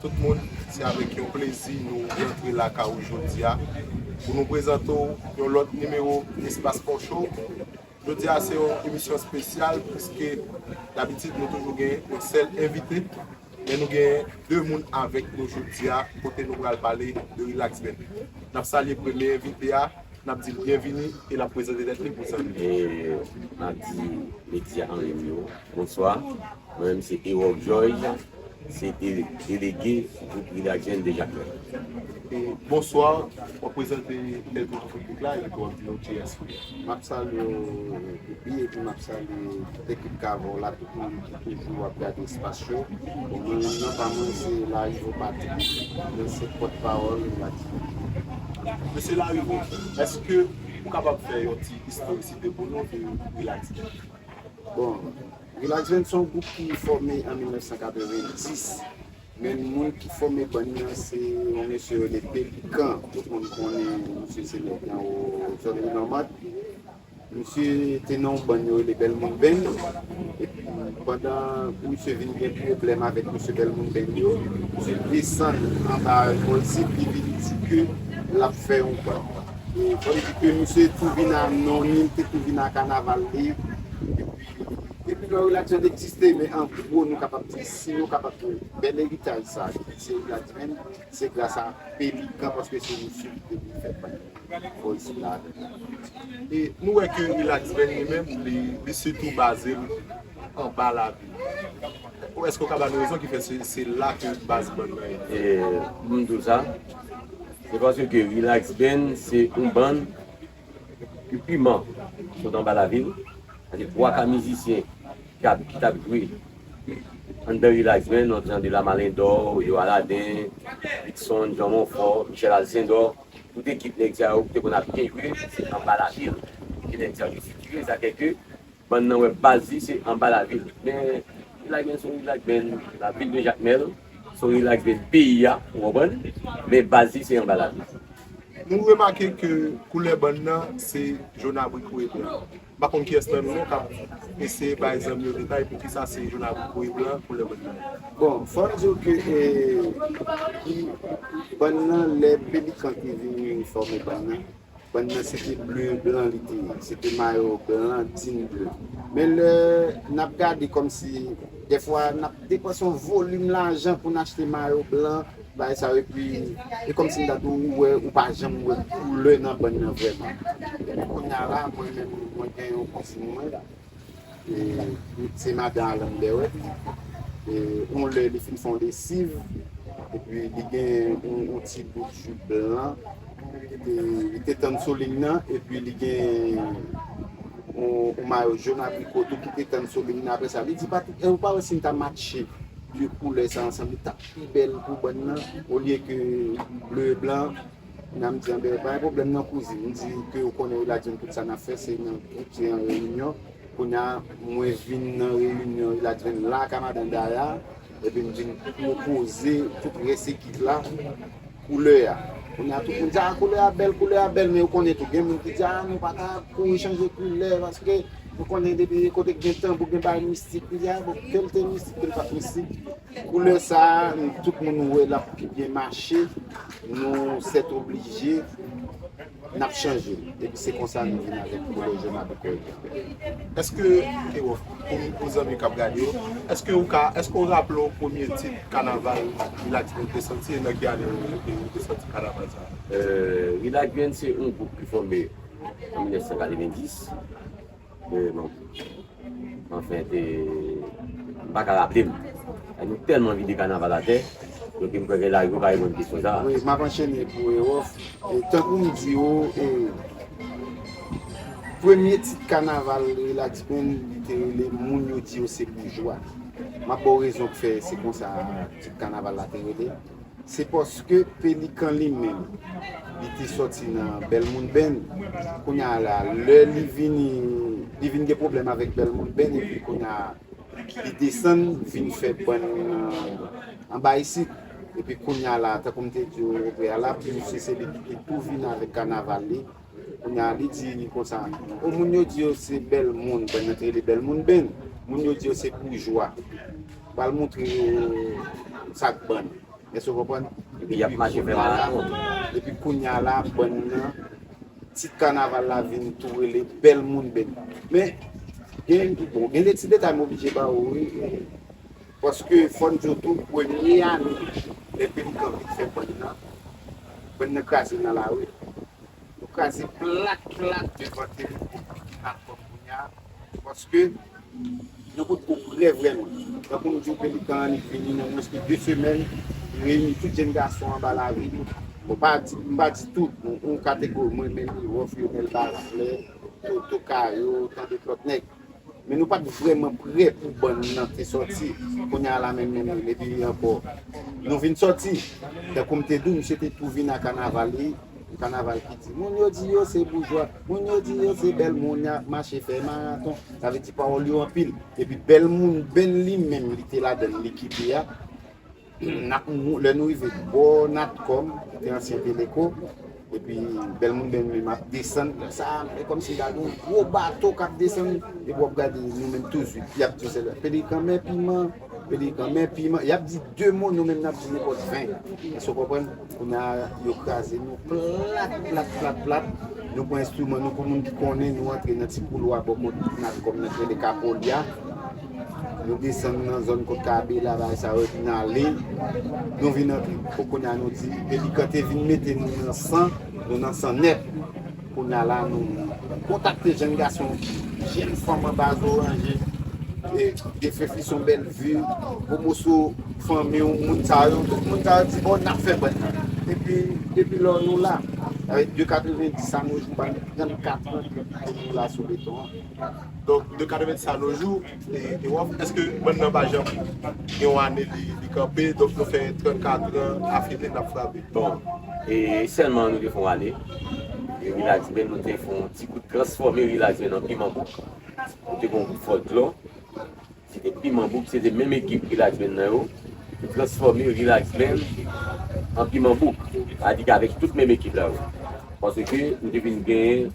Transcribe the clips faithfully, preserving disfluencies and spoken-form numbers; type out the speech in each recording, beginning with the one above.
Tout moun, se avèk yon plezi nou rantre lakay ou jodi a pou nou prezante w yon lòt nimewo Espas Pon Show. Jodi a se yon emisyon espesyal, piske dabitid nou toujou gen yon sèl envite, men nou gen de moun avèk nou jodi a, kote nou pral pale de Relax Band. N ap salye premye envite a, n ap di l byenvini e l ap prezante tèt li pou zanmi. E n ap di medya an liy yo, bonswa. Mwen menm se Erock George, se de- delege gwoup Relax Band de Jakmèl. E, bonswa, w ap prezante tèt ou pou piblik la epi w ap di nou kiyès ou ye. M ap salye w, Bibi, epi m ap salye tout ekip Kavò la, tout moun ki toujou ap gade Espas Show. Bon, mwen menm nan pa mwen se Larivo Patrick, mwen se pòtpawòl Relax Band. Mesye Larivo, èske ou kapab fè yon ti istorisite pou nou de Relax Band? Bon, Relax Band se yon gwoup ki fòme an mil nèf san katrevenndis, men moun ki fòme bann nan se yon mesye yo rele Pelikan. Tout moun konnen misye se nèg nan o zòn Rinomòt. Misye te nan yon bann yo rele Bèl Moun Band. Epi pandan misye vin gen pwoblèm avèk mesye Bèl Moun Band yo, misye desann anba Vòlsik, li vin di ke l ap fè yon bann. E fò n di ke misye tou vin a non li, li te tou vin a kanaval li. Epi, epi lè Relax Band egziste, men an gwo nou kapab di, si nou kapab di bèl eritaj sa, ki se Relax Band, se gras a Pelikan, paske se misye ki te vin fè bann. Fò isit la avèk nou. E nou wè ke Relax Band li menm, li, li sitou baze l anba lavil. Èske w ka ba nou rezon ki fè se, se la ke baz bann nan ye? E, pou m di w sa, se paske Relax Band se yon bann ki piman sot anba lavil. Paske twa ka mizisyen ki ap, ki t ap jwe anndan Relax Band, nan jan de Lamalendò, Yo Aladen, Rickson, Jean Monfort, Michel Alcindor, tout ekip nèg sa yo ki te konn ap byen jwe, se anba lavil ke nèg sa yo te sitire. Sa fè ke bann nan wè baz li se anba lavil. Men Relax Band se yon Relax Band lavil de Jakmèl, se yon Relax Band peyi a, ou konprann? Men baz li se anba lavil. Nou remake ke koulè bann nan se jòn abriko e blan. M pa konn kiyès nan nou k ap eseye bay zanmi yo detay poukisa se jòn abriko e blan koulè bann nan. Bon, fò n di w ke, eh, bann nan, lè Pelikan te vin fòme bann nan, bann nan se te ble blan li te ye. Se te mayo blan, djin ble. Men lè n ap gade kòmsi, dèfwa, n ap depanse yon volim lajan pou n achte mayo blan, bagay sa yo, epi e kòmsi m ta di w, ou wè, ou pa janm wè koulè nan bann nan vrèman. Epi kounye a la, mwen menm, mwen gen yon kouzen mwen, e, se madan Alan Bèwèt. E, yon lè, li fin fè yon lesiv, epi li gen yon, yon ti bout jip blan, ki te, li te tann sou liy nan, epi li gen yon, yon mayo jòn abriko tou ki te tann sou liy nan. Apre sa, li di, "Patrick, e ou pa wè si n ta matche de koulè sa ansanm, li t ap pi bèl pou bann nan, olye ke ble e blan." Kounye a m di, "Anben, pa gen pwoblèm non, kouzin." M di ke ou konnen Relax Band, tout sa n ap fè, se nan gwoup, se an reyinyon. Kounye a, mwen vin nan reyinyon Relax Band la, ka madan Daya, epi m vin pwopoze tout rès ekip la koulè a. Kounye a, tout moun di, "A, koulè a bèl, koulè a bèl," men ou konnen tou, gen moun ki di, "A, nou pa ka kouri chanje koulè, paske nou konnen depi kote k gen tanbou, gen bagay mistik." M di, "A, bon, ke l te mistik, ke l pa t mistik." Koulè sa a, tout moun wè l ap pi byen mache, nou sètoblije, n ap chanje l. Epi se konsa nou vin avèk koulè jòn abriko e blan. Èske, e bon, pou, pou zanmi k ap gade yo, èske ou ka, èske ou raple w premye tit kanaval Relax Band te sòti, e nan ki ane ou te, ou te sòti kanaval sa a? Euh, Relax Band se yon gwoup ki fòme an mil nèf san katrevenndis. Euh, bon. Anfen, te, m pa ka raple m. Nou tèlman vide kanaval atè, donk m kwè ke Larivo ka reponn kesyon sa a. Wi, m ap anchene pou Ewof. E, tankou m di w, e, premye tit kanaval Relax Band, li te rele Moun yo di yo se boujwa. M ap ba w rezon k fè se konsa tit kanaval la te rele. Se paske Pelikan li menm, li te sòti nan Bèl Moun Band. Kounye a la, lè li vini, li vin gen pwoblèm avèk Bèl Moun Band, epi kounye a, li desann, vin fè bann, euh, anba isit. Epi kounye a la, tankou m te di w o preyalab, misye se li ki te tou vin avèk kanaval li. Kounye a, li di konsa, "O, moun yo di yo se bèl moun, bann nan te rele Bèl Moun Band. Moun yo di yo se boujwa. Pral montre yo sa k bann." Èske w konprann? Epi y ap mache fè maraton. Epi kounye a la, bann nan, tit kanaval la vin tou rele Bèl Moun Band. Men, gen, bon, gen de ti detay m oblije ba ou, wi. Paske fò n di w tou, premye ane, lè Pelikan vin fè bann nan, bann nan kraze nan lari. Nou kraze plat, plat devan Teleco, Natcom kounye a. Paske nou potko prè vrèman. Tankou m di w, Pelikan annik vini nan mwens ke de semèn, li reyini tout jenn gason anba lari. Bon, pa di, m pa di tout, yon, yon kategori, mwen menm, Lewòf, Lionel Baraflè, Toto Kayo, tande lòt nèg. Men nou pa t vrèman prè pou bann nan te sòti. Kounye a la menm, menm, menm, epi ankò, nou vin sòti. Tankou m te di w, misye te tou vin a kanaval li, yon kanaval ki di, moun yo di yo se boujwa, moun yo di yo se bèl moun, y ap mache fè maraton. Sa vle di pawòl yo anpil. Epi Bèl Moun Band li menm, li te ladan l, li kite a. N ap mou-, lè nou rive bò Natcom, ki te ansyen Teleco, epi Bèl Moun Band menm ap desann, lè sa a, e kòmsi w gade yon gwo bato k ap desann, epi w ap gade nou menm touswit, y ap di se Pelikan men piman, Pelikan men piman, y ap di de mo, nou menm n ap di nenpòt ven. Èske w konprann? Kounye a, yo kraze nou plat, plat, plat, plat. Nou pran enstriman nou, pou moun ki konnen, nou antre nan ti koulwa bò kot Natcom nan ki rele Kapoli a. Nou desann nan zòn kot Kabela, bagay sa yo, epi n ale. Nou vin antre. Bon, kounye a nou di, Pelikan te vin mete nou nan san, nou nan san nèt. Kounye a la, nou kontakte jenn gason, jenn fanm anba zoranje, e, de Fefison Bèlvi, gwo moso fanmi w, moun sa yo, tout moun sa yo di, bon, n ap fè bann nan. Epi, depi lò nou la, avèk de katrevenndis a nos jours, ba nou trannkat an, nou la sou beton an. Donk, de katrevenndis a nos jours, e, e w ap, èske bann nan pa janm gen yon ane li, li kanpe, donk nou fè trannkat an afile n ap frape. Bon, e sèlman nou te fè yon ane, e Relax Band, nou te fè yon ti kout transfòme Relax Band an piman bouk. Nou te gen yon gwoup fòlklò, se te Piman Bouk, se te menm ekip Relax Band nan yo, ki transfòme Relax Band an Piman Bouk, sa vle di avèk tout menm ekip la yo. Paske nou te vin genyen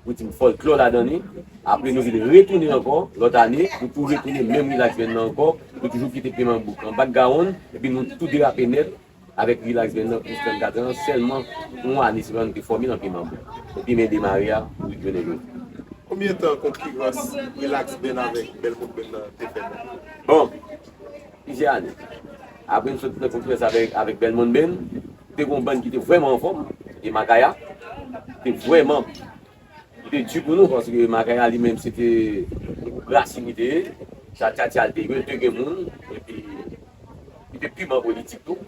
ritm fòlklò ladan li, apre nou vin retounen ankò, lòt ane, nou tou retounen menm Relax Band nan ankò, nou toujou kite Piman Bouk an background, epi nou tou derape nèt, avèk Relax Band nan plis trannkat an, sèlman yon ane sèlman nou te fòme nan Piman Bouk. Epi men demare a, pou rive jounen jodi. Konbyen tan konkirans Relax Band avèk Bèl Moun Band nan te fè? Bon, plizyè ane. Apre nou sot nan konkirans avèk, avèk Bèl Moun Band, te gen yon bann ki te vrèman anfòm, se te Makaya, te vrèman Li te di pou nou, paske Makaya li menm se te yon gwoup rasin li te ye. Sa Tchatcha li te ye, li te gen moun, epi li te piman politik tou.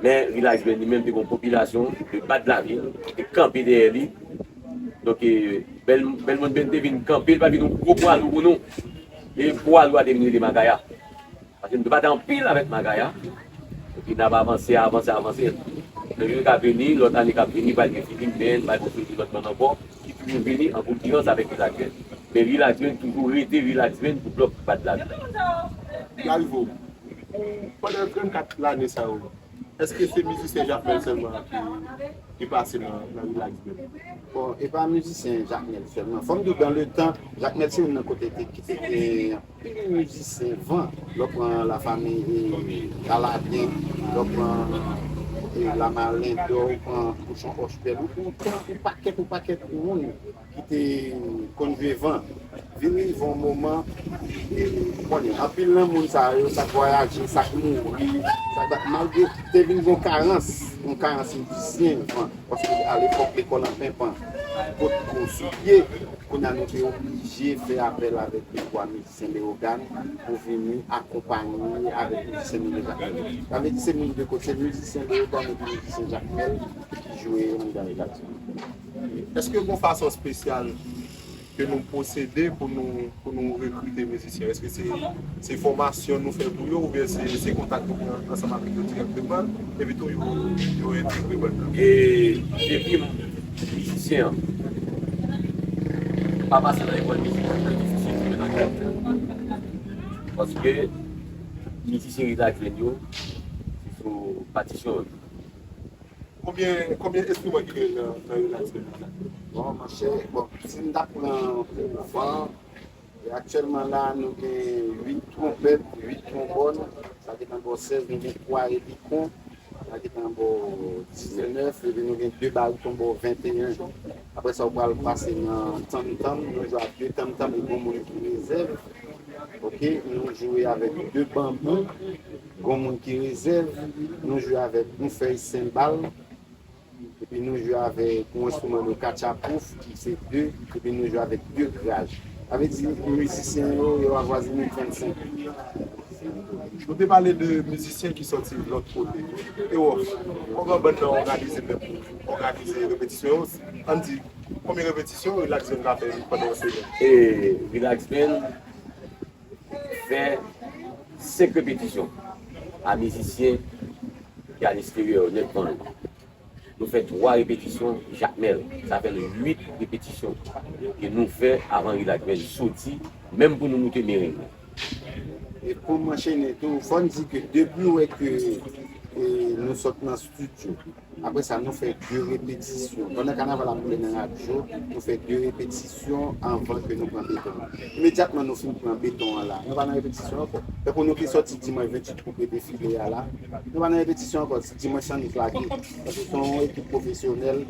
Men Relax Band li menm te gen yon popilasyon de Badlavil ki te kanpe dèyè li. Donk, e, Bèl, Bèl Moun Band te vin kanpe, li pa vin yon gwo pwa lou pou nou. E pwa lou a te vin rele Makaya. Paske nou te bat anpil avèk Makaya. Epi n ap avanse, avanse, avanse. Nan jounen k ap vini, lòt ane k ap vini, pral gen Philippe Band, pral gen Freddy lòt bann ankò, ki toujou vini an konkirans avèk Relax Band. Men Relax Band toujou rete Relax Band pou blòk Badlavil. Lalvo, pandan trannkat lane sa yo, èske se mizisyen Jakmèl sèlman ki, ki pase nan, nan Relax Band? Bon, e pa mizisyen Jakmèl sèlman. Fò m di w, dans le temps, Jakmèl se youn nan kote te, ki te gen anpil mizisyen van. Lè w pran lafanmi, e, Kaladen, lè w pran, e, Lamalendò, ou pran Pouchon Òchpèl, ou, ou pran yon pakèt, yon pakèt moun ki te konn jwe van. Vin rive yon moman, e, ou konnen, anpil nan moun sa yo, sa k vwayaje, sa k mouri, sa k, malgre te vin gen yon karans, yon karans mizisyen van, paske alepòk lekòl an penpan potko sou pye, kounye a nou te oblije fè apèl avèk de twa mizisyen Leyogàn pou vini akonpaye avèk mizisyen nou Jakmèl. Sa vle di se moun de kote, se mizisyen Leyogàn epi mizisyen Jakmèl ki jwe anndan Relax Band. Èske gen yon fason espesyal ke nou pwosede pou nou, pou nou rekrite mizisyen? Èske se, se fòmasyon nou fè pou yo, oubyen se, se kontak nou pran ansanm avèk yo dirèkteman, epi tou yo, yo entegre bann nan? E depi mizisyen an pa pase nan lekòl mizik, li difisil pou yo nan kè. Paske mizisyen Relax Band yo, se sou patisyon yo. Konbyen, konbyen enstriman ki gen nan, nan Relax Band? Bon, monchè, bon, si n ta pran pou van, E aktyèlman la, nou gen uit twonpèt, uit twonbòn, sa gentan bò sèz, nou gen twa repikon, sa gentan bò diznèf, epi nou gen de bariton bò venteyen. Apre sa, ou pral pase nan tanmtanm, nou jwe ak de tanmtanm e gon moun ki rezèv. Ok, nou jwe avèk de banbou, gon moun ki rezèv, nou jwe avèk yon fèy senbal, epi nou jwe avèk yon enstriman de katchapouf ki se de, epi nou jwe avèk de graj. Sa vle di mizisyen yo, yo avwazine trannsenk. Nou te pale de mizisyen ki sòti lòt kote. E wè, kòman bann nan òganize menm pou òganize repetisyon yo? Ann di, konbyen repetisyon Relax Band ka fè pandan yon semèn? E Relax Band fè senk repetisyon a mizisyen ki a lesteriyè yo nètman. Nou fè twa repetisyon Jakmèl. Sa fè l uit repetisyon ke nou fè avan Relax Band soti, menm pou nou moute mereng. E pou m anchene tou, fò n di ke depi w wè ke e, nou sot nan estidyo, apre sa nou fè de repetisyon. Pandan kanaval ap woule nan radyo, nou fè de repetisyon anvan ke nou pran beton an. Imedyatman nou fin pran beton an la, nou pa nan repetisyon ankò. Tankou nou ki sòti dimanch venntuit pou defile a la, nou pa nan repetisyon ankò. Se dimanch sa nou lage. Paske se yon ekip pwofesyonèl.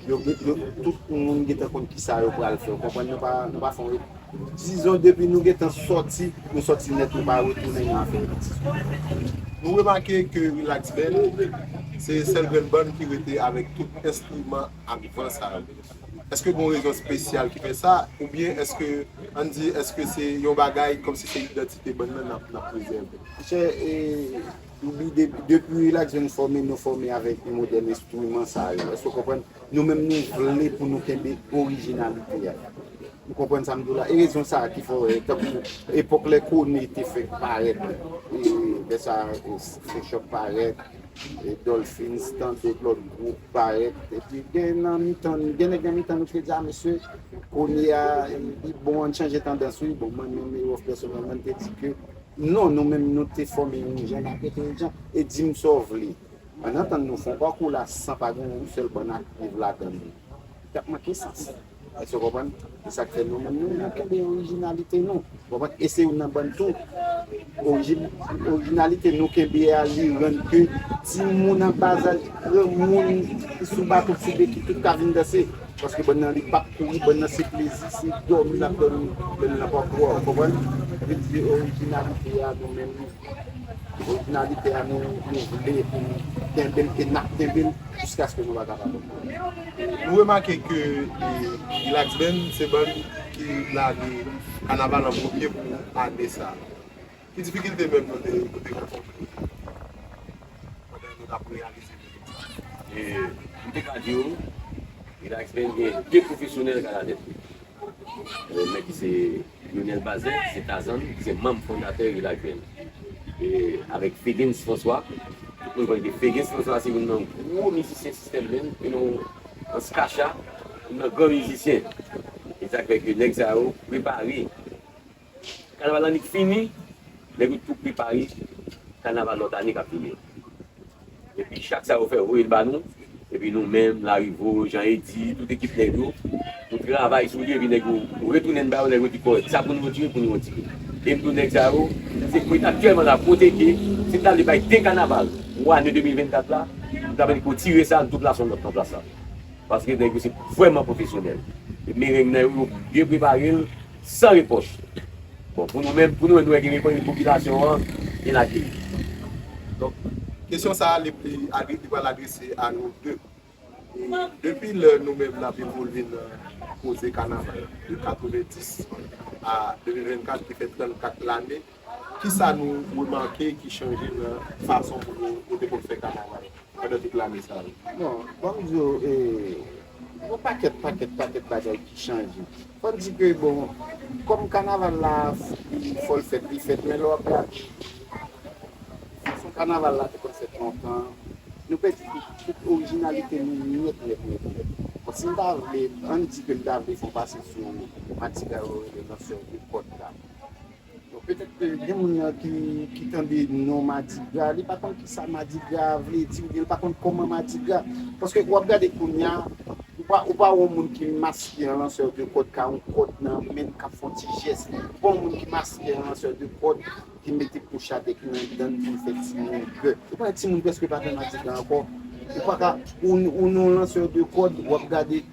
Yo, yo, tout moun gentan konn kisa yo pral fè. Ou konprann? Nou pa, nou pa fè yon Dizon depi nou gentan sòti, nou sòti nèt, nou pa retounen nan afè politik. Nou remake ke Relax Band se sèl grenn bann ki rete avèk tout enstriman ak van sa yo. Èske gen yon rezon espesyal ki fè sa, oubyen èske, ann di, èske se yon bagay kòmsi se idantite bann nan n ap, n ap prezève? Monchè, e, nou bi de- depi Relax Band fòme, nou fòme avèk yon modèl enstriman sa yo. Èske w konprann? Nou menm nou vle pou nou kenbe orijinalite a. Ou konprann sa m di w la? E rezon sa a ki fè w wè, tankou epòk lè Kone te fèk parèt, e, lè sa, e, Fresh Up parèt, e, Dolphins, tann dòt lòt gwoup parèt. Epi gen nan mitan, gen nèg nan mitan nou ki te di, a mesye, Kone a, li bon, ann chanje tandans wi. Bon, mwen menm, Ewof pèsonèlman, m te di ke non, nou menm nou te fòme yon jan, n ap rete yon jan, e di m sa w vle. Ann antann nou fè yon pakou la san pa gen yon sèl bann aktif ladan l. Li t ap manke sans. Èske w konprann? Se sa k fè nou menm nou, nou kenbe orijinalite nou. Ou konprann? E se youn nan bann tou. Oriji- Orijinalite nou kenbe a, li rann ke timoun an ba laj, granmoun ki sou bato, sou beki, tout ka vin danse. Paske bann nan li p ap kouri, bann nan se plezi, se dòmi l ap dòmi, lè l nan pakou a, ou konprann? Sa vle di orijinalite a nou menm, orijinalite a nou, nou vle pou nou kenbe l e n ap kenbe l jiskaske nou pa kapab ankò. Nou remake ke e, Relax Band se bann ki lage kanaval an premye pou ane sa a. Ki difikilte menm nou te, nou te rankontre pandan nou t ap reyalize mizik sa? E, m te ka di w, Relax Band gen de pwofesyonèl k alatèt li. E, men ki se Lionel Bazin, ki se Tazan, ki se manm fondatè Relax Band. E, avèk Fedens François, tout moun konnen ke Fedens François se youn nan gwo mizisyen Sistèm Band, youn nan Skacha, youn nan gran mizisyen. E sa k fè ke nèg sa yo prepare Kanaval annik fini, nèg yo tou prepare kanaval lòt ane k ap vini an. Epi chak sa yo fè voye l ba nou, epi nou menm, Larivo, Jan Edi, tout ekip nèg yo, nou travay sou li, epi nèg yo, nou retounen ba yo, nèg yo di kòrèk, sa pou nou retire, pou nou retire. E m di w nèg sa yo, se pou yo t aktyèlman la pwotèje, se ta vle bay de kanaval pou ane de mil vennkat la, nou ta vle retire sa, nou tou plase yon lòt nan plas la. Paske nèg yo se vrèman pwofesyonèl. E mereng nan yo, yo byen prepare l, san repwòch. Bon, pou nou menm, pou nou menm, nou wè gen reponn popilasyon an byen akeyi. Donk, kesyon sa a, li, li, li pral adrese a nou de. E depi lè nou menm n ap evolye nan koze kanaval, de katrevenndis a de mil vennkat, ki fè trannkat lane, kisa nou remake ki chanje nan fason pou nou, nou te konn fè kanaval? Pandan tout lane sa yo? Bon, ban m di w, e, yon pakèt, pakèt, pakèt bagay ki chanje. Fò n di ke, bon, kòm kanaval la, fò l fèt, li fèt, men lè w ap gade fason kanaval la te konn fèt lontan, nou pèdi tout, tout orijinalite nou nèt, nèt, nèt, nèt. Bon, si m ta vle, ann di ke m ta vle fè yon pase sou madigra yo rele lansè de kòd la. Bon, petèt ke gen moun nan ki, ki tande non madigra, li pa konn kisa madigra vle di, oubyen li pa konn kòman madigra. Paske w ap gade kounye a, ou Ou pa, ou pa wè yon moun ki maske an lansè de kòd, ka yon kòd nan men l, k ap fè yon ti jès. Ou pa wè yon moun ki maske an lansè de kòd, ki mete kouch atè, ki nan dan l, ki fè ti moun pè. Ou pa wè timoun prèske pa fè madigra ankò. Ou pa ka, ou, ou nan yon lansè de kòd, w ap gade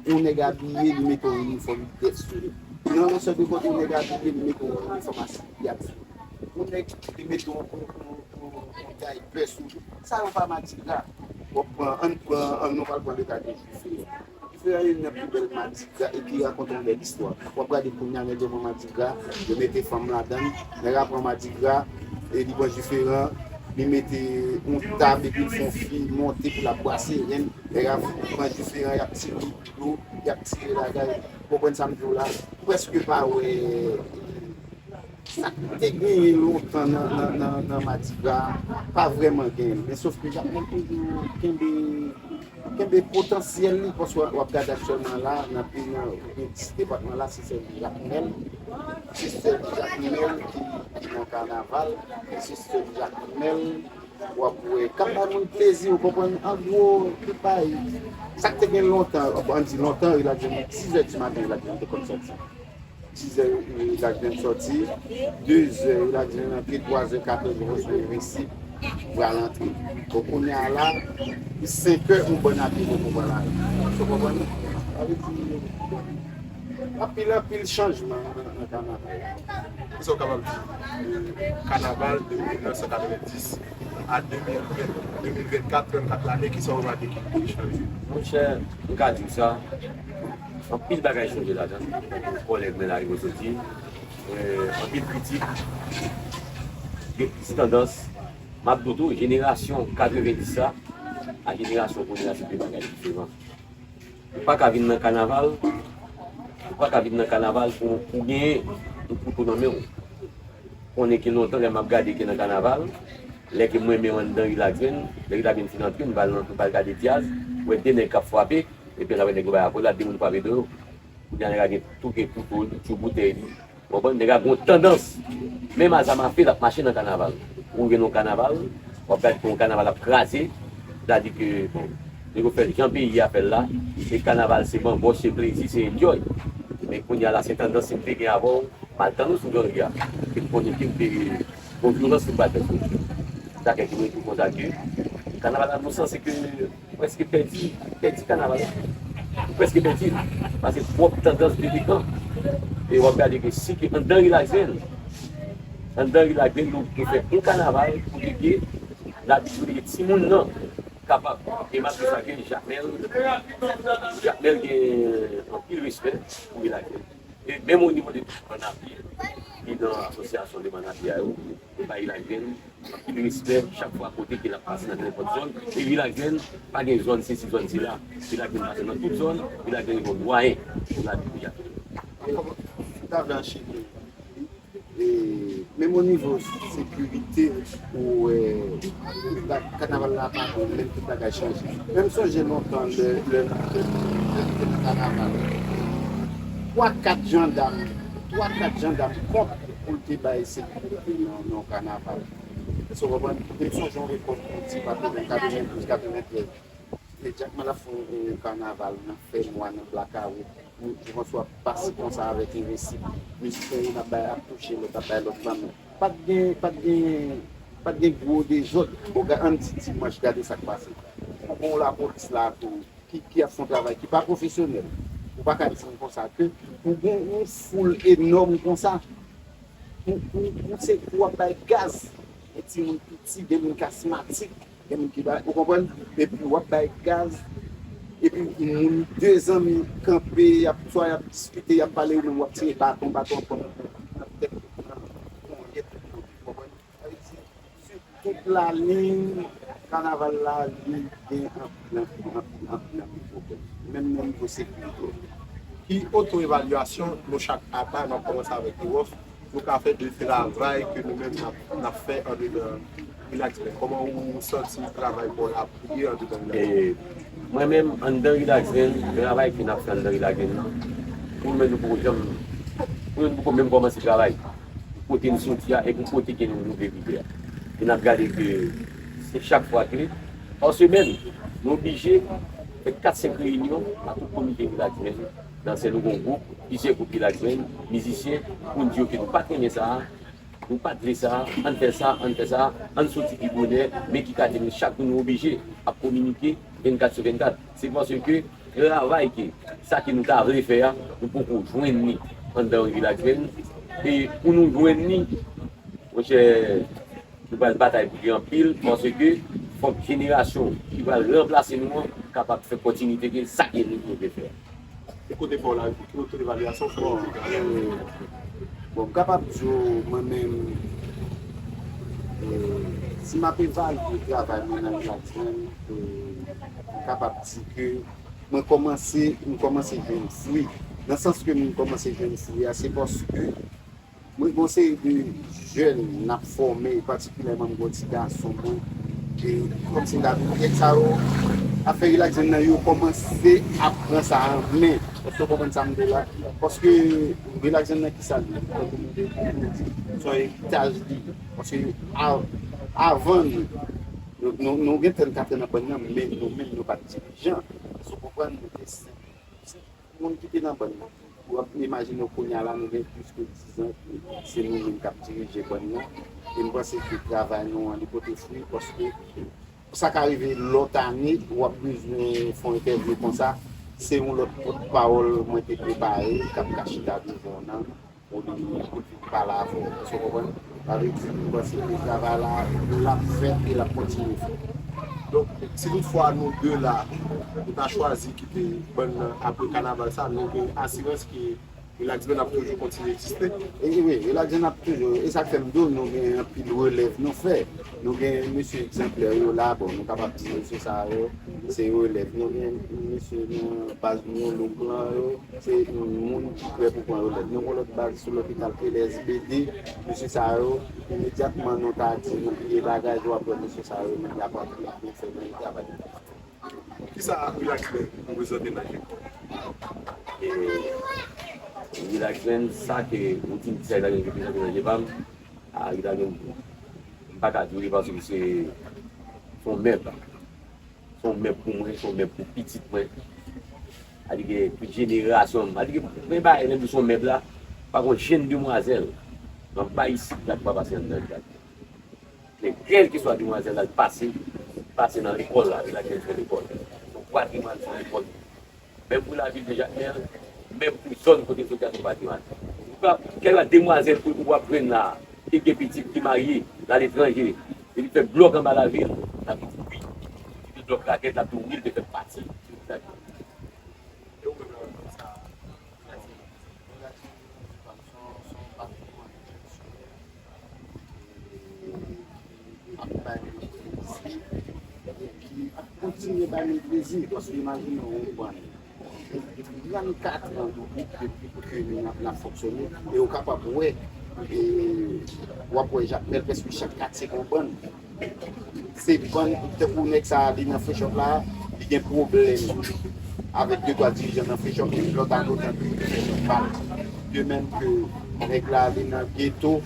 yon nèg abiye, li mete yon inifòm dèf sou li. Nan lansè de kòd, yon nèg abiye, li mete yon inifòm asipyat sou li. Yon nèg, li mete yon, yon, yon, yon, yon daypè sou li. Sa yo pa madigra. W ap pran, ann pran, ann nou pral pran le ka de Jiferan. Jiferan youn nan pi bèl madigra e ki rakonte yon bèl istwa. W ap gade kounye a nèg yo pran madigra, yo mete fanm ladan l. Nèg la pran madigra, e li pran Jiferan, li mete yon tab epi l fè yon fi monte pou l ap brase ren. Nèg la pran Jiferan, y ap tire dlo, y ap tire bagay. Ou konprann sa m di w la? Ou prèske pa wè sa k te genyen lontan nan, nan, nan, nan madigra, pa vrèman genyen l. Men sof ke Jakmèl toujou kenbe, kenbe potansyèl li, paske w ap gade aktyèlman la, nan peyi an, gen dis depatman la, se sèl Jakmèl, se sèl Jakmèl ki, ki nan kanaval, se sèl Jakmèl, w ap wè, k ap bay moun plezi, ou konprann, an gwo, tout bay. Sa k te gen lontan, bon, ann di lontan, Rilaks Zen, sizè di maten, Rilaks Zen te konn sòti. Sizè, Rilaks Zen sòti, dezè, Rilaks Zen rantre, twazè, katòzè, vennsenk, vennsis, pral antre. Bon, kounye a la, senkè, yon bòn api poko pral la. Ou konprann? Sa vle di, anpil, anpil chanjman nan, nan kanaval. Kisa w kapab di de kanaval de mil nèf san katrevendis a de mil ven, de mil vennkat, trannkat lane, kisa w remake ki, ki chanje? Monchè, m ka di w sa, anpil bagay chanje ladan. Kòlèg mwen la rive soti. Eh, anpil kritik, gen plis tandans. M ap di w tou, jenerasyon katrevendis la, ak jenerasyon kounye a, se de bagay diferan. Ou pa ka vin nan kanaval, ou pa ka vin nan kanaval pou, pou genyen yon kouto nan men w. Konnen ke lontan lè m ap gade ke nan kanaval, lè ke m renmen w anndan Rilaks Zen, lè Rilaks Zen fin antre, m pral nan, m pral gade dyaz, m wè de nèg k ap frape, epi l ap wè nèg yo bay akolad, de moun frape do yo. Kounye a nèg la gen tou gen kouto li, tjou boutèy li. Ou konprann? Nèg la gen yon tandans. Menm a zam afe, l ap mache nan kanaval. Ou gen yon kanaval, w ap gade yon kanaval ap kraze. Sètadi ke, bon, nèg yo fè l jan peyi a fè l la. Se kanaval, se banbòch, se plezi, se enjoy. Men kounye a la, se tandans si m te gen avè w, m al tann ou sou granri a. Ke m konnen ke m te gon vyolans ki m pral fè sou ou. Sa fè ke mwen tou konsa ke kanaval la nou sanse ke prèske pèdi, pèdi kanaval la. Prèske pèdi l. Paske twòp tandans delegan. E w ap gade ke si ke anndan Rilaks Zen, anndan Rilaks Zen, nou, nou fè yon kanaval pou ke n abitye timoun nan kapab. E malgre sa ke Jakmèl, Jakmèl gen anpil respè pou Rilaks Zen. E menm o nivo de tout manager ki nan asosyasyon de manager yo, yo bay Rilaks Zen anpil respè chak fwa kote ke l ap pase nan nenpòt zòn. E Rilaks Zen pa gen zòn sesi, zòn sela. Rilaks Zen pase nan tout zòn, Rilaks Zen reponn mwayen pou l abite. Kòman w ta vle anchene? E menm o nivo sekirite, ou wè, ba- kanaval la pa bon, menm tout bagay chanje. Men m sonje lontan, lè, lè, lè, lè m te nan kanaval, twa, kat jandam, twa, kat jandam kont pou l te bay sekirite nan, nan kanaval. Èske w konprann? Men m sonje yon epòk, yon ti katreven, katrevendouz, katreventrèz. E Jakmèl ap fè yon, yon kanaval nan fènwa, nan blakawout. Jean-François ap pase konsa avèk Envensib. Mizisyen youn ap bay, ap touche lòt, ap bay lòt lanmen. Pa t gen, pa t gen, pa t gen gwo dezòd. Bon, ga- ann di dimanch, gade sa k pase. Ou gen yon lapolis la tou, ki, ki ap fè yon travay ki pa pwofesyonèl. Ou pa ka di m konsa ke pou gen yon foul enòm konsa, pou, pou, pou se pou w ap bay gaz, gen timoun piti, gen moun ki asmatik, gen moun ki ba, ou konprann? Epi w ap bay gaz, epi moun, de zanmi kanpe, y ap, swa y ap diskite, y ap pale, ou menm w ap tire baton, baton an pran nan tèt, nan ponyèt, ou konprann? Sa vle di, sou tout laliy kanaval la, li gen anpil, anpil, anpil, anpil, anpil pwoblèm. Menm nan nivo sekirite. Ki oto-evalyasyon nou chak apa, n ap kòmanse avèk Ewòf, nou ka fè de travay ke nou menm n ap, n ap fè andedan Rilaks Zen? Kòman ou santi travay pa w la ap ye andedan Rilaks Zen? E mwen menm, anndan Rilaks Zen, travay ke n ap fè anndan Rilaks Zen nan, pou mwen, nou poko janm, pou mwen, nou poko menm kòmanse travay. Kote n soti a, e pou kote ke nou, nou vle rive a. E n ap gade ke se chak fwa ke, pa semèn, nou oblije kat senk reyinyon ak tout komite Relax Band. Dansè nou gen yon gwoup, plizyè gwoup Relax Band, mizisyen, pou n di yo ke nou pa t renmen sa a, nou pa t vle sa a, ann fè sa, ann fè sa, ann soti pi bonè, men ki kote nou chak jou nou oblije ap kominike vennkat sou vennkat. Se paske travay ke, sa ke nou ta vle fè a, nou poko jwenn li anndan Relax Band. E pou nou jwenn li, monchè, nou pral batay pou li anpil, paske fòk jenerasyon ki pral ranplase nou an kapab fè kontinite ke sa ke nou vle fè. E kote pa w la, ki oto evalyasyon w fè? Bon, e, bon, m kapab di w, mwen menm, e, si m ap evalye travay mwen nan Relax Band, e, m kapab di ke mwen kòmanse, m kòmanse jwenn fwi. Nan sans ke m kòmanse jwenn fwi a, se paske mwen gen yon seri de jèn n ap fòme, patikilyèman m gen yon ti gason mwen, e kòmsi m ta di nèg sa yo, afè Relax Band nan yo kòmanse ap pran sa an men. Èske w konprann sa m di w la? Paske Relax Band nan ki sa l ye? Tankou m te di, se yon eritaj li ye. Paske av-, avan nou, nou, nou, nou gen trannkat an nan bann nan, men nou menm nou pa t dirijan. Èske w konprann? Nou te senp moun ki te nan bann nan. W ap imajine w kounye a la, nou gen plis ke dizan ke se nou menm k ap dirije bann nan. E m panse ke travay nou an, li pote fwi, paske sa ka rive lòt ane, w ap bezwen fè yon entèvyou konsa. Se yon lòt pòtpawòl mwen te prepare, k ap ka chita devan w nan, pou li, pou l vin pale avè w. Èske w konprann? Sa vle di, m panse ke travay la, l ap fèt e l ap kontinye fèt. Donk, si toutfwa nou de la, nou ta chwazi kite bann nan apre kanaval sa, nou gen asirans ke Relax Band ap toujou kontinye egziste? E, e wi, Relax Band ap toujou, e sa k fè m di w, nou gen anpil relèv nou fè. Nou gen mesye egzanplè yo la, bon, nou kapab di mesye sa yo, se relèv. Nou gen mesye nan baz nou, Louk lan yo, se moun ki prè pou pran relèv. Nou gen lòt baz sou lopital L S B D, mesye sa yo, imedyatman nou ta di nou pliye bagay, w ap wè mesye sa yo, menm y ap antre, y ap fè menm travay. Kisa Relax Band reprezante nan je kò w? E Relax Band, sa ke ou di m ki sa Relax Band reprezante nan je pa m, a Relax Band, m pa ka di w li paske se, se yon mèb. Se yon mèb pou mwen, se yon mèb pou pitit mwen. Sa vle di ke tout jenerasyon m, sa vle di ke mwen pa menm se yon mèb la, pa gen yon jenn demwazèl anba isit la ki pa pase anndan Relax Band. Men kèlkeswa demwazèl la, l pase, pase nan lekòl la, Relax Band se lekòl. Se yon patrimwàn, se yon lekòl. Menm pou lavil de Jakmèl, menm pou zòn kote l soti a, se yon patrimwàn. Ou ka, kèlkeswa demwazèl ou, ou ap jwenn la, ki gen pitit, ki marye, l aletranje, epi fè blòk anba lavil, l ap di wi. Li te blòk rakèt, l ap di wi, li te fè pati. Ap bay nou plezi, e ki ap kontinye bay nou plezi, paske imajine w, yon bann trannkat an depi, depi ke nou ap, n ap fonksyone, e w kapab wè, e w ap wè Jakmèl, prèske chak katye gen yon bann. Se bann, tankou nèg sa a, li nan Freshop la, li gen pwoblèm avèk de twa dirijan nan Freshop, epi lòt ane w tande li fè chòt bal. De menm ke nèg la, li nan geto,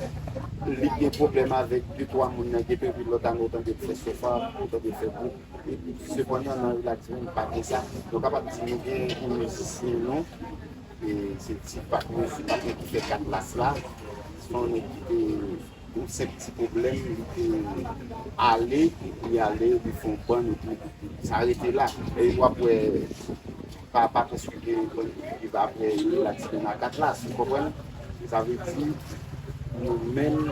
li gen pwoblèm avèk de twa moun nan geto, epi lòt ane w tande l fè sofa, w tande l fè gwoup. Epi sepandan, nan Relax Band, pa gen sa. Nou kapab di nou gen yon mizisyen, non? E se ti Pak Mezi, Pak Mezi ki fè kat las la. Se yon nèg ki te yon senp ti pwoblèm, li te ale, li ale, li fè yon bann, epi sa rete la. E w ap wè, pa, pa prèske gen bann ki viv apre Relax Band a kat las, ou konprann? Sa vle di, nou menm,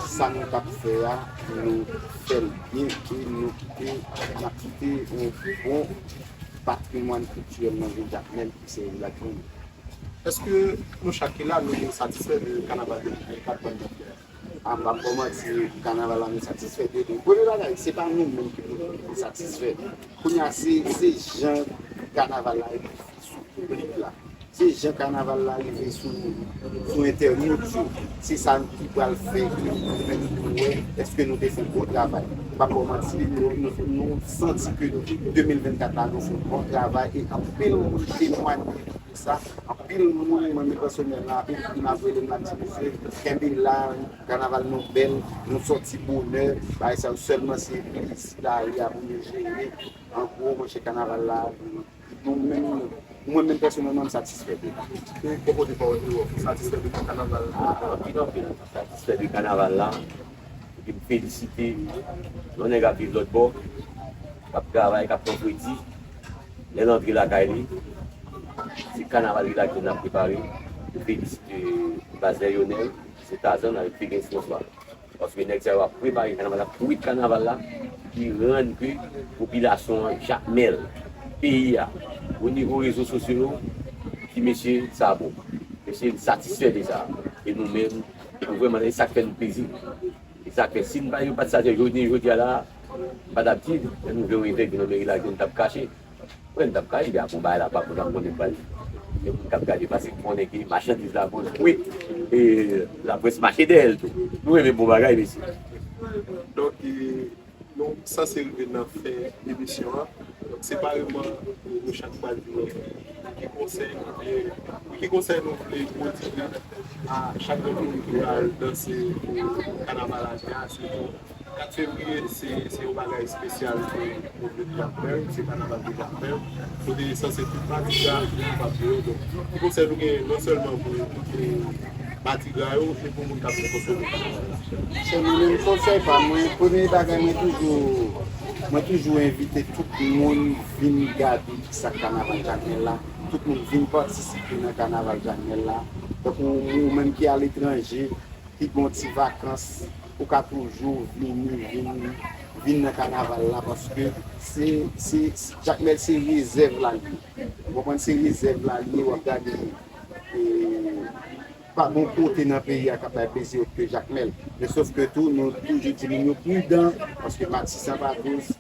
sa nou t ap fè a, nou fè l byen, e nou kite, n ap kite yon bon patrimwàn kiltirèl nan vil Jakmèl, ki se Relax Band. Èske nou chak ki la, nou satisfè de kanaval de mil vennkat bann nan fè a? A, m p ap ba w manti, kanaval la, nou satisfè de li. Premye bagay, se pa nou menm ki pou, pou satisfè. Kounye a, se, se jan kanaval la rive sou piblik la. Se jan kanaval la rive sou, sou entènot yo. Se sa ki pral fè ke nou menm nou wè èske nou te fè yon bon travay. M p ap ba w manti, nou, nou, nou santi ke de mil vennkat la, nou fè yon bon travay e anpil moun temwanye de sa. Anpil Anpil moun, mwen menm pèsonèlman, anpil moun ap rele m, ap di, "Mesye, kenbe la, kanaval nou bèl, nou sòti bonè, bagay sa yo sèlman se plezi lari a pou nou jere." An gwo, monchè, kanaval la, nou menm, mwen menm pèsonèlman, m satisfè de li. E bò kote pa w, ou satisfè de kanaval la? Anpil, anpil, m satisfè de kanaval la. Epi m felisite yon nèg ap viv lòt bò, k ap travay, k ap pran kredi. Lè l antre lakay li, se kanaval Vilaj Grenn ap prepare. M felisite Bazè Yonèl, se Tazan avèk Figens François. Paske nèg sa yo ap prepare kanaval la, ap kwit kanaval la, ki rann ke popilasyon an, Jakmèl, peyi a, o nivo rezo sosyo yo, di mesye sa bon. Mesye satisfè de sa. E nou menm, nou vrèman, e sa k fè nou plezi. E sa k fè, si n pa, yo pa t satisfè jodi, jodi a la, m pa t ap di, lè nou vle yon evèk nan meri la, ke n t ap kache. Mwen, m t ap kache, epi apre yon bagay la, pa konn ap konnen pral. Gen moun k ap gade, paske konnen ke machandiz la bon, wi, e laprès mache dèyè l tou. Nou renmen bon bagay, mesye. Donk, e, nou sanse rive nan fen emisyon an. Donk, separeman, nou chak pral di nou ki konsèy nou vle, ki konsèy nou vle pwodwire a chak moun ki pral danse pou kanaval ane a, sitou kat fevriye, se, se yon bagay espesyal ke nou vle Jakmèl, se kanaval de Jakmèl. Kote sanse tout matigra kapab jwe. Donk, ki konsèy nou gen non sèlman pou, pou matigra yo, men pou moun k ap vin konsome kanaval la? Se mwen menm konsèy pa mwen, premye bagay mwen toujou, mwen toujou envite tout moun vin gade kisa k kanaval Jakmèl la. Tout moun vin patisipe nan kanaval Jakmèl la. Donk ou, ou menm ki aletranje, ki gen yon ti vakans, ou ka toujou vini, vin, vin nan kanaval la, paske se, se, Jakmèl se rezèv la li ye. Ou konprann, se rezèv la li ye, w ap gade, e, pa gen kote nan peyi a k ap bay plezi òt ke Jakmèl. Men sòf ke tou, nou toujou di moun yo pridan, paske Matisan pa dous,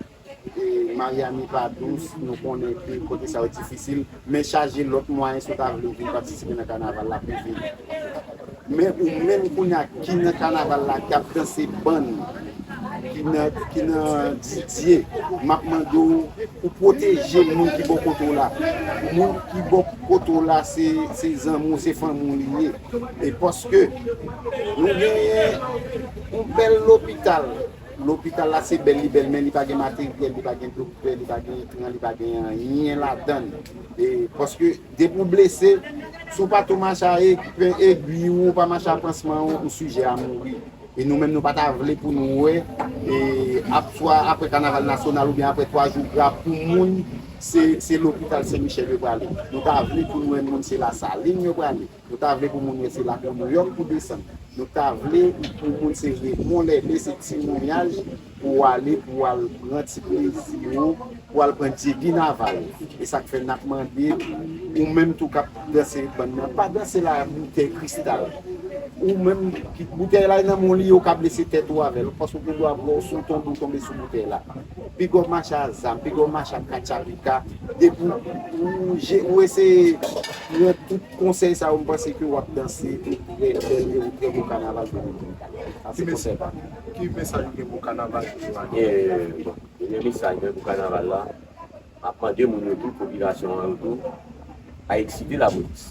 e, Miami pa dous, nou konnen ke kote sa yo difisil, men chaje lòt mwayen si w ta vle vin patisipe nan kanaval la pou vini. Men ou menm kounye a ki nan kanaval la, k ap danse bann, ki nan, ki nan didye, m ap mande w pou pwoteje moun ki bò kote w la. Moun ki bò kote w la, se, se zanmi w, se fanmi w li ye. E paske nou genyen yon bèl lopital. Lopital la se bèl, li bèl, men li pa gen materyèl, li pa gen doktè, li pa gen ekran, li pa gen anyen ladan l. E paske depi w blese, si w pa tou mache a e, egwi w, ou pa mache a pansman w, ou sijè a mouri. E nou menm, nou pa ta vle pou nou wè, e ap, swa apre kanaval nasyonal oubyen apre twa jou gra pou moun, se, se lopital Sen Michèl yo prale. Nou ta vle pou nou wè moun se Lasalin yo prale. Nou ta vle pou moun wè se Lakou Nouyòk pou desann. Nou ta vle pou moun se Remon Lène, se Ti Mouyaj pou w ale, pou w al pran ti plezi w, pou w al pran djeginaval. E sa k fè n ap mande ou menm tou k ap danse bann nan, pa danse la boutèy kristal. Ou menm ki boutèy la nan men w li ye, ou ka blese tèt ou avè l, paske ou gen dwa bò sou tonbe, ou tonbe sou boutèy la. Piga w mache a zam, piga w mache a katchapika, depi w, ou je, ou eseye pran tout konsèy sa yo, m panse ke w ap danse yon trè bèl e yon trè bon kanaval de mil vennkat. Sa se konsèy pa m. Ki mesaj ou gen pou kanaval de mil vennkat? E, bon, premye mesaj mwen pou kanaval la, m ap mande moun yo tou, popilasyon an yo tou, pa eksite lapolis.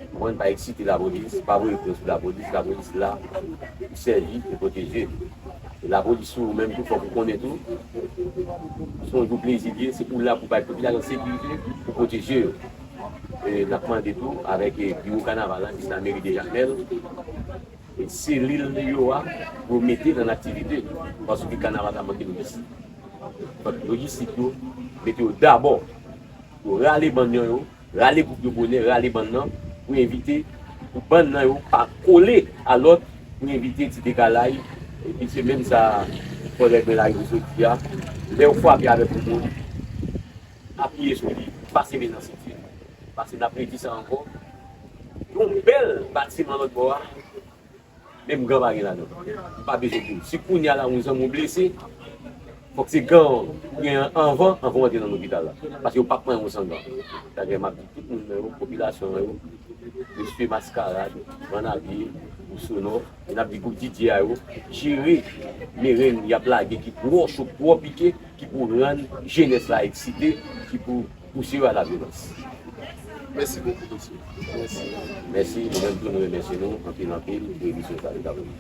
Konprann, pa eksite lapolis, pa voye pran sou lapolis, lapolis la pou sèvi e pwoteje. E lapolis ou menm tou, fòk ou konnen tou, se yon jou plezi li ye, se pou la pou bay popilasyon sekirite, pou pwoteje yo. E n ap mande tou, avèk, e, biwo kanaval la, ki se la meri de Jakmèl, e selil yo a, pou yo mete l an aktivite, paske kanaval la manke lojistik. Fòk lojistik yo, mete yo dabò, pou rale bann yo, rale gwoup yo bonè, rale bann nan, pou envite, pou bann nan yo pa kole a lòt, pou envite ti dekalay, epi se menm sa kòlèg mwen la rive sot di a, lè w frape avèk yon moun, apiye sou li, pase men nan senti l, paske n ap redi sa ankò, yon bèl batiman lòt bò a, menm gan pa gen ladan. M pa bezwen di w. Si kounye a la, yon zanmi w blese, fòk se gan ou gen anvan, anvan w antre nan lopital la. Paske yo p ap pran yon san gan. Sa fè m ap di tout moun nan yo, popilasyon an yo, mesye Maskarad, Vanabye, pou Sonò, e n ap di pou D J a yo, jere mereng y ap lage ki twò cho, twò pike, ki pou rann jenès la eksite, ki pou pouse yo a la vyolans. Mèsi bokou, mesye. Mèsi. Mèsi, nou menm tou nou remèsye nou anpil, anpil pou emisyon sa nou ta vini.